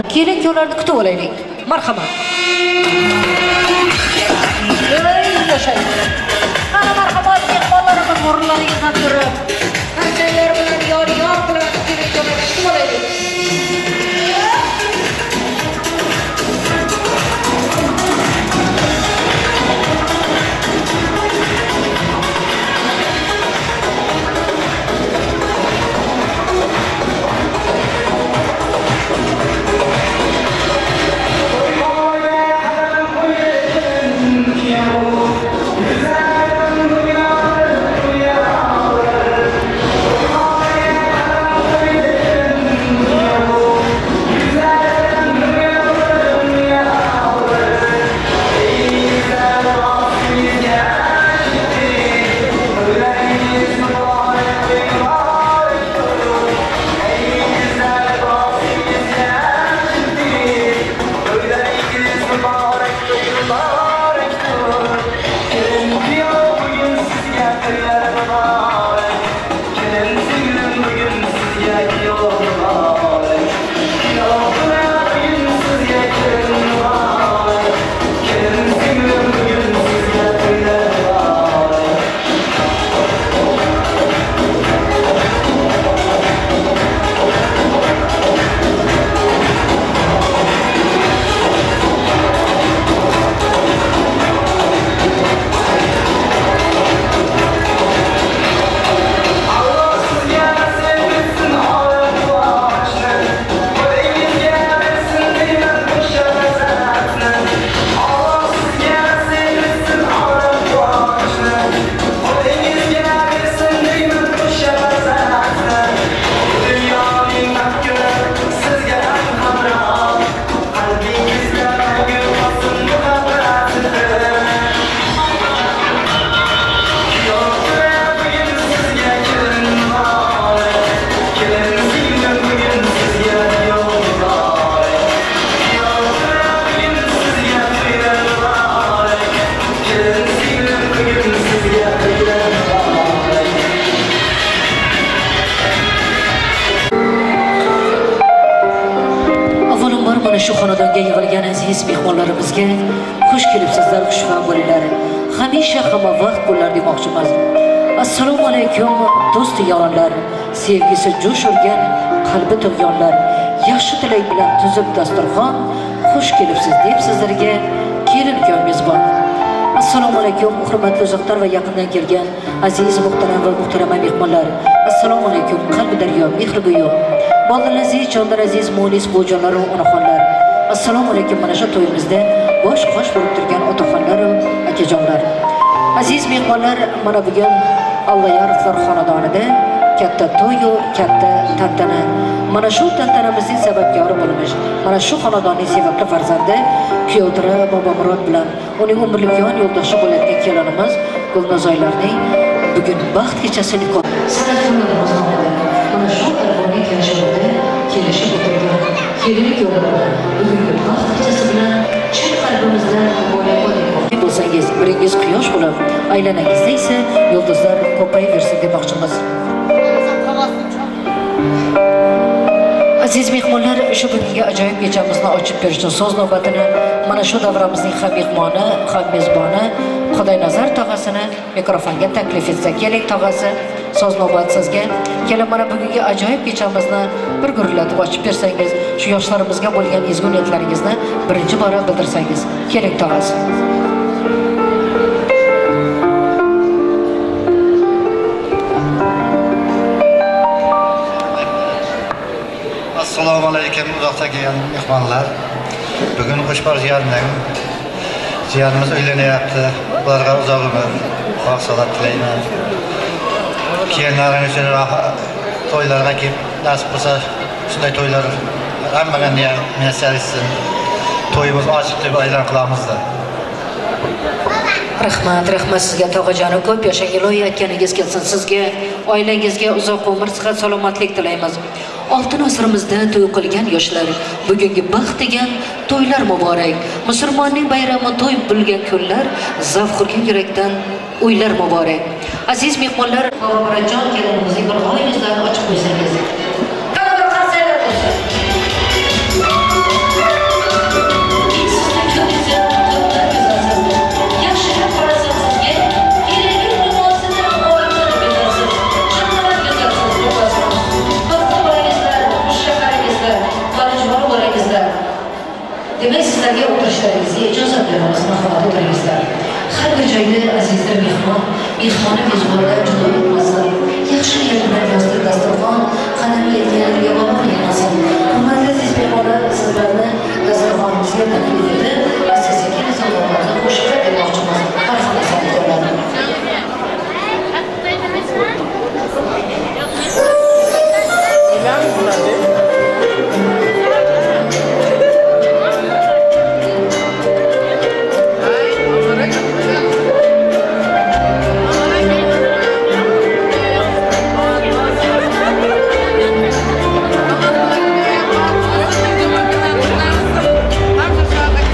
Kelin kuyovlarni kutib olaylik. Marhamat. Ey yashang. Mana marhamat mehmonlarimiz o'rinlaringizdan turib, qanchaylar bilan yor-yor bilan kelin kuyovlarni kutib olaylik. Yeah. Mana shu xonadonga yig'ilgan aziz mehmonlarimizga xush kelibsizlar, xushvaqt bo'linglar. Hamisha hamma vaqt bo'lar demoqchimiz. Assalomu alaykum do'st yoronlar, sevgisi jo'sh urgan qalbi tug'yonlar, yaxshi tilak bilan tuzib dasturxon, xush kelibsiz deb sizlarga kelin kuyov mezbon. Assalomu alaykum hurmatli uzoqdan va yaqindan kelgan aziz muhtaram va muhtarama mehmonlar. Assalomu alaykum qalbi daryo mehri go'yo. Bolalar aziz, jonlar aziz, munis bujonlar va onaxonlar. Assalomu alaykum mana shu to'yimizda bosh qosh bo'lib turgan otaxonlar va akajonlar. Aziz mehmonlar, mana bugun Allayorovlar xonadonida katta to'y-yu katta tantana. Mana shu tantanamizning sababkori bo'lmish, mana shu xonadonning sevimli farzandi Kuyovtura Bobomurod bilan uning umrlik yon yo'ldoshi bo'layotgan kelinimiz Gulnozoylarning bugun baxt kechasi nikoh san'atkorlarimiz nomidan mana shu alvonning kelishuvida kelishib o'tirgan kelin kuyovlarni bugungi baxt kechasi bilan chin qalbimizdan muborakbod etmoqchi bo'lsangiz, biringiz quyosh bo'lib, aylanangizda esa yulduzlar ko'payaversin demoqchimiz. Aziz mehmonlar, shu bugungi ajoyib kechamizni ochib berish uchun so'z navbatini mana shu davramizning ham mehmoni, ham mezboni Xudoynazar tog'asini mikrofonga taklif etsa, keling tog'asi, so'z navbati sizga. Keling mana bugungi ajoyib kechamizni bir gurillatib ochib bersangiz, shu yoshlarimizga bo'lgan ezgu niyatlaringizni birinchi bora bildirsangiz. Keling tog'asi. Assalomu alaykum uzoqdan kelgan mehmonlar. Bugun xushbar jiyanimiz uylanyapti. Ularga uzoq umr, sog' salomat tilayman. Kelinlarim uchun to'ylarga kelib nasib bo'lsa, shunday to'ylar hammaga muyassar etsin. To'yimiz ochiq deb e'lon qilamiz-da. Rahmat, rahmat sizga tog'ajonim, ko'p yashang, ilohiy aytganingiz kelsin. Sizga, oilangizga uzoq umr, sihat, salomatlik tilaymiz. Oltin asrimizda to'y qilgan yoshlar, bugungi baxt degan to'ylar muborak. Musulmonning bayrami to'y bo'lgan kunlar, zavq urgan yurakdan o'ylar muborak. Aziz mehmonlar, Bobomurodjon kelinimizning bir oy yuzlarini ochib qo'ysangiz. Demak, sizlarga o'tirishlaringizga ijozat beramiz, marhamat o'tiringizlar. Har bir joyda azizlar mehmon, mehmoni mezbonlar judo etmasin. Yaxshi niyat bilan yozdir dasturxon, qadam yetganlarga balo qilmasin. Hurmatli aziz mehmonlar, sizlarni dasturxonimizga taklif etib, asta-sekin sovg'alarni qo'shiqqa bermoqchimiz. Marhamat san'atkorlar. I'm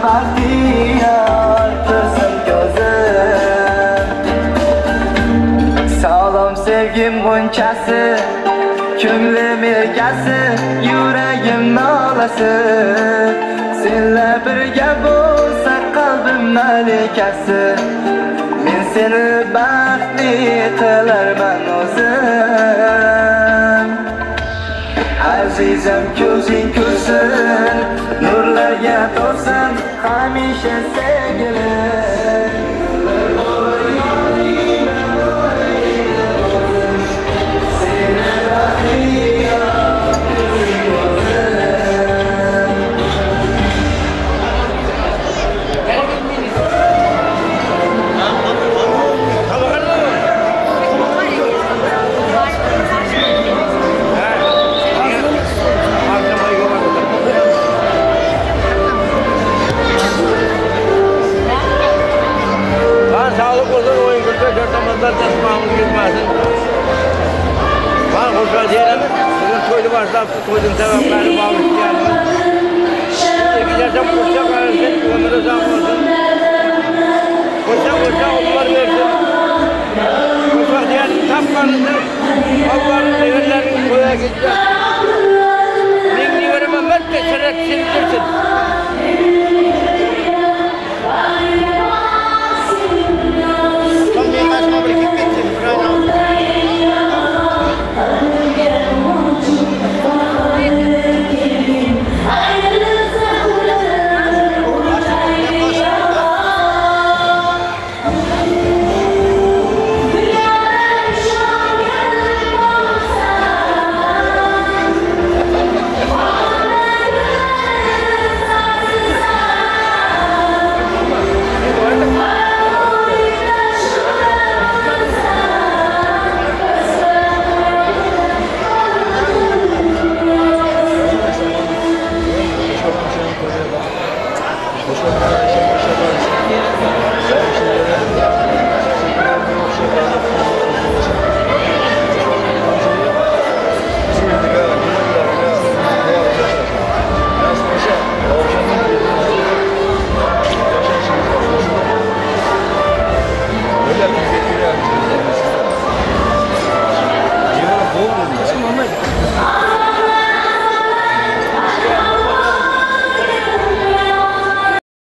Baxtiyor tursin ko'zim. Salom sevgim g'unchasi, ko'nglim erkasi, yuragim nolasi. Senla birga bo'lsa qalbim malikasi, men seni baxtli qilarman o'zim. Azizim ko'zing ko'rsin, nurlarga to'lsin hamisha sevgilim. Seni baxtiyor ko'zing ko'rsin. Sağlık olsun, oyun gülse, dört tasmağımız gitmesin. Ben hoşuma diyelim, bugün toydu başlaptı, toydun sebeplerini bağışlayalım. Gidersen koşa versin, ömrü uzak olsun. Koşa koşa onlar versin. Koşa diyelim, tap karısı, avların neverlerini toya gidecek. Mingli verime mert de seret sildirsin.